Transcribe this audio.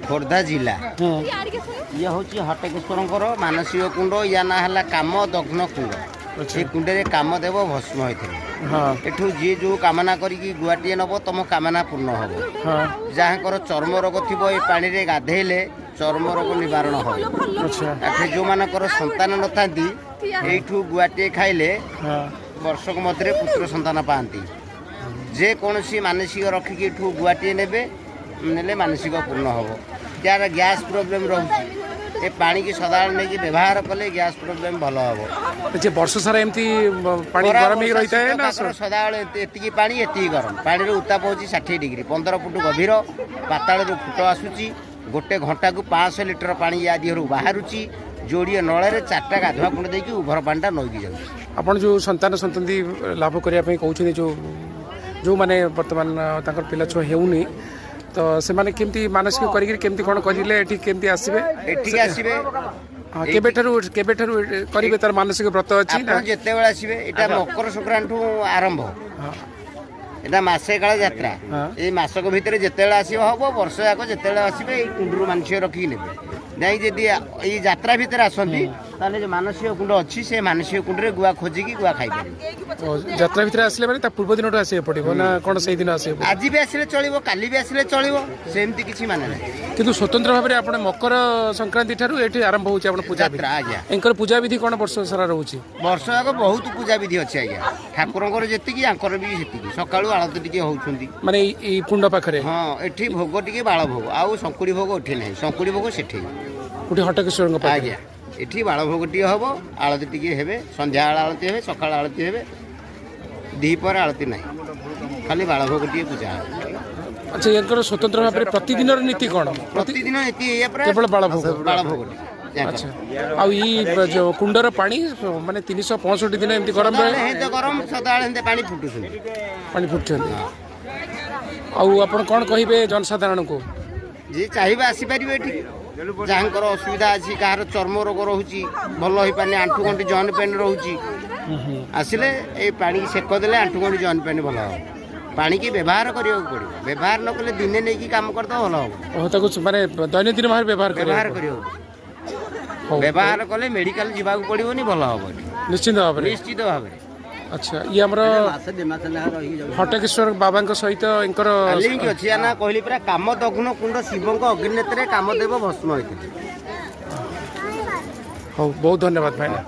ଖୋର୍ଦ୍ଧା ଜିଲ୍ଲା। ଇଏ ହେଉଛି ହଟକେଶ୍ୱରଙ୍କର ମାନସିକ କୁଣ୍ଡ। ୟା ନାଁ ହେଲା କାମଦଗ୍ନ କୁଣ୍ଡ। ସେ କୁଣ୍ଡରେ କାମଦେବ ଭସ୍ମ ହେଇଥିଲେ। ଏଠୁ ଯିଏ ଯେଉଁ କାମନା କରିକି ଗୁଆଟିଏ ନେବ, ତମ କାମନା ପୂର୍ଣ୍ଣ ହେବ। ଯାହାଙ୍କର ଚର୍ମ ରୋଗ ଥିବ, ଏ ପାଣିରେ ଗାଧେଇଲେ ଚର୍ମ ରୋଗ ନିବାରଣ ହେବ। ଏଠି ଯେଉଁମାନଙ୍କର ସନ୍ତାନ ନଥାନ୍ତି, ଏଇଠୁ ଗୁଆଟିଏ ଖାଇଲେ ବର୍ଷକ ମଧ୍ୟରେ ପୁତ୍ର ସନ୍ତାନ ପାଆନ୍ତି। ଯେକୌଣସି ମାନସିକ ରଖିକି ଏଠୁ ଗୁଆଟିଏ ନେବେ, ନେଲେ ମାନସିକ ପୂର୍ଣ୍ଣ ହେବ। ଯାହାର ଗ୍ୟାସ୍ ପ୍ରୋବ୍ଲେମ୍ ରହୁଛି, ଏ ପାଣିକି ସଦାବେଳେ ନେଇକି ବ୍ୟବହାର କଲେ ଗ୍ୟାସ୍ ପ୍ରୋବ୍ଲେମ୍ ଭଲ ହେବ। ଯେ ବର୍ଷ ସାରା ଏମିତି ପାଣି ଖରା, ଗରମ ହେଇକି ବର୍ଷା, ରହିଥାଏ ଶୀତ ନା? କାକର ସଦାବେଳେ ଏତିକି ପାଣି, ଏତିକି ଗରମ। ପାଣିର ଉତ୍ତାପ ହେଉଛି 60 ଡିଗ୍ରୀ। 15 ଫୁଟ ଗଭୀର ପାତାଳରୁ ଫୁଟ ଆସୁଛି। ଗୋଟେ ଘଣ୍ଟାକୁ 500 ଲିଟର ପାଣି ୟା ଦିହରୁ ବାହାରୁଛି। ଯୋଡ଼ିଏ ନଳରେ ଚାରିଟା ଗାଧୁଆ କୁଣ୍ଡ ଦେଇକି ଉଭର ପାଣିଟା ନଈକି ଯାଉଛି। ଆପଣ ଯେଉଁ ସନ୍ତାନ ସନ୍ତତି ଲାଭ କରିବା ପାଇଁ କହୁଛନ୍ତି, ଯେଉଁମାନେ ବର୍ତ୍ତମାନ ତାଙ୍କର ପିଲା ଛୁଆ ହେଉନି, ତ ସେମାନେ କେମିତି ମାନସିକ କରିକିରି କେମିତି କ'ଣ କରିଲେ ଏଠି କେମିତି ଆସିବେ? ଏଠିକି ଆସିବେ। ହଁ, କେବେଠାରୁ କରିବେ, ତାର ମାନସିକ ବ୍ରତ ଅଛି ନା? ଆପଣ ଯେତେବେଳେ ଆସିବେ, ଏଇଟା ମକର ସଂକ୍ରାନ୍ତିଠୁ ଆରମ୍ଭ। ଏଇଟା ମାସେ କାଳ ଯାତ୍ରା। ଏଇ ମାସକ ଭିତରେ ଯେତେବେଳେ ଆସିବ ହବ। ବର୍ଷ ଯାକ ଯେତେବେଳେ ଆସିବେ, ଏଇ କୁଣ୍ଡରୁ ମାନସିକ ରଖିକି ନେବେ। ନାଇଁ, ଯଦି ଏଇ ଯାତ୍ରା ଭିତରେ ଆସନ୍ତି, ତାହେଲେ ଯୋଉ ମାନସିକ କୁଣ୍ଡ ଅଛି, ସେ ମାନସିକ କୁଣ୍ଡରେ ଗୁଆ ଖୋଜିକି ଗୁଆ ଖାଇପାରିବେ। ଓ, ଯାତ୍ରା ଭିତରେ ଆସିଲେ ମାନେ ତା ପୂର୍ବ ଦିନଠୁ ଆସିବାକୁ ପଡ଼ିବ ନା କ'ଣ ସେଇ ଦିନ ଆସିବାକୁ ପଡ଼ିବ? ଆଜି ବି ଆସିଲେ ଚଳିବ, କାଲି ବି ଆସିଲେ ଚଳିବ, ସେମିତି କିଛି ମାନେ ନାହିଁ। କିନ୍ତୁ ସ୍ୱତନ୍ତ୍ର ଭାବରେ ଆପଣ ମକର ସଂକ୍ରାନ୍ତି ଠାରୁ ଏଠି ଆରମ୍ଭ ହେଉଛି ଆପଣ ପୂଜା ବିଧି? ଯାତ୍ରା ଆଜ୍ଞା। ଏଙ୍କର ପୂଜା ବିଧି କ'ଣ ବର୍ଷ ସାରା ରହୁଛି? ବର୍ଷ ଯାକ ବହୁତ ପୂଜା ବିଧି ଅଛି ଆଜ୍ଞା। ଠାକୁରଙ୍କର ଯେତିକି, ଆଙ୍କର ବି ସେତିକି। ସକାଳୁ ଆଳତି ଟିକେ ହଉଛନ୍ତି। ମାନେ ଏଇ କୁଣ୍ଡ ପାଖରେ? ହଁ, ଏଠି ଭୋଗ ଟିକେ ବାଳ ଭୋଗ, ଆଉ ଶଙ୍କୁଡ଼ି ଭୋଗ ଏଠି ନାହିଁ। ଶଙ୍କୁଡ଼ି ଭୋଗ ସେଠି। କୋଉଠି, ହଟକେଶ୍ୱରଙ୍କ ପାଖରେ? ଆଜ୍ଞା, ଏଠି ବାଳ ଭୋଗ ଟିକେ ହବ, ଆଳତି ଟିକେ ହେବେ। ସନ୍ଧ୍ୟାବେଳ ଆଳତି ହେବେ, ସକାଳ ଆଳତି ହେବେ, ଦ୍ୱିପହର ଆଳତି ନାହିଁ, ଖାଲି ବାଳ ଭୋଗ ଟିକେ ପୂଜା ହେବ। ଆଚ୍ଛା, ୟାଙ୍କର ସ୍ୱତନ୍ତ୍ର ଭାବରେ ପ୍ରତିଦିନର ନୀତି କ'ଣ? ପ୍ରତିଦିନ ଏତି ଏଇଆ ପୁରା। କେବଳ ବାଳ ଭୋଗ? ବାଳ ଭୋଗ ଟିକେ ୟାଙ୍କର। ଆଚ୍ଛା, ଆଉ ଏଇ ଯୋଉ କୁଣ୍ଡର ପାଣି ମାନେ 365 ଦିନ ଏମିତି ଗରମ ରହେ? ସଦାବେଳେ ହେନ୍ତି ଗରମ, ସଦାବେଳେ ହେନ୍ତି ପାଣି ଫୁଟୁଛନ୍ତି। ପାଣି ଫୁଟୁଛନ୍ତି। ଆଉ ଆପଣ କ'ଣ କହିବେ ଜନସାଧାରଣଙ୍କୁ? ଯିଏ ଚାହିଁବେ ଆସିପାରିବେ ଏଠିକି। ଯାହାଙ୍କର ଅସୁବିଧା ଅଛି, କାହାର ଚର୍ମ ରୋଗ ରହୁଛି, ଭଲ ହେଇପାରୁନି, ଆଣ୍ଠୁ ଗଣ୍ଠି ଜଏଣ୍ଟ ପେନ୍ ରହୁଛି, ଆସିଲେ ଏଇ ପାଣିକି ସେକ ଦେଲେ ଆଣ୍ଠୁ ଗଣ୍ଠି ଜଏଣ୍ଟ ପେନ୍ ଭଲ ହେବ। ପାଣିକି ବ୍ୟବହାର କରିବାକୁ ପଡ଼ିବ। ବ୍ୟବହାର ନ କଲେ, ଦିନେ ନେଇକି କାମ କରିଦେବ, ଭଲ ହେବ? ଓହୋ, ତାକୁ ମାନେ ଦୈନନ୍ଦିନ ଭାବରେ ବ୍ୟବହାର ବ୍ୟବହାର କରିବାକୁ କରିବାକୁ। ହଉ। ବ୍ୟବହାର କଲେ ମେଡ଼ିକାଲ ଯିବାକୁ ପଡ଼ିବନି, ଭଲ ହେବ ଏଠି। ନିଶ୍ଚିନ୍ତ ଭାବରେ। ନିଶ୍ଚିତ ଭାବରେ। ଆଚ୍ଛା, ଇଏ ଆମର ହଟକେଶ୍ୱର ବାବାଙ୍କ ସହିତ ଏଙ୍କର ଲିଙ୍କ ଅଛି ନା, କହିଲି ପୁରା କାମଦଗ୍ନ କୁଣ୍ଡ। ଶିବଙ୍କ ଅଗ୍ନିନେତ୍ରରେ କାମଦେବ ଭସ୍ମ ହେଇଥିଲେ। ହଉ, ବହୁତ ଧନ୍ୟବାଦ ଭାଇନା।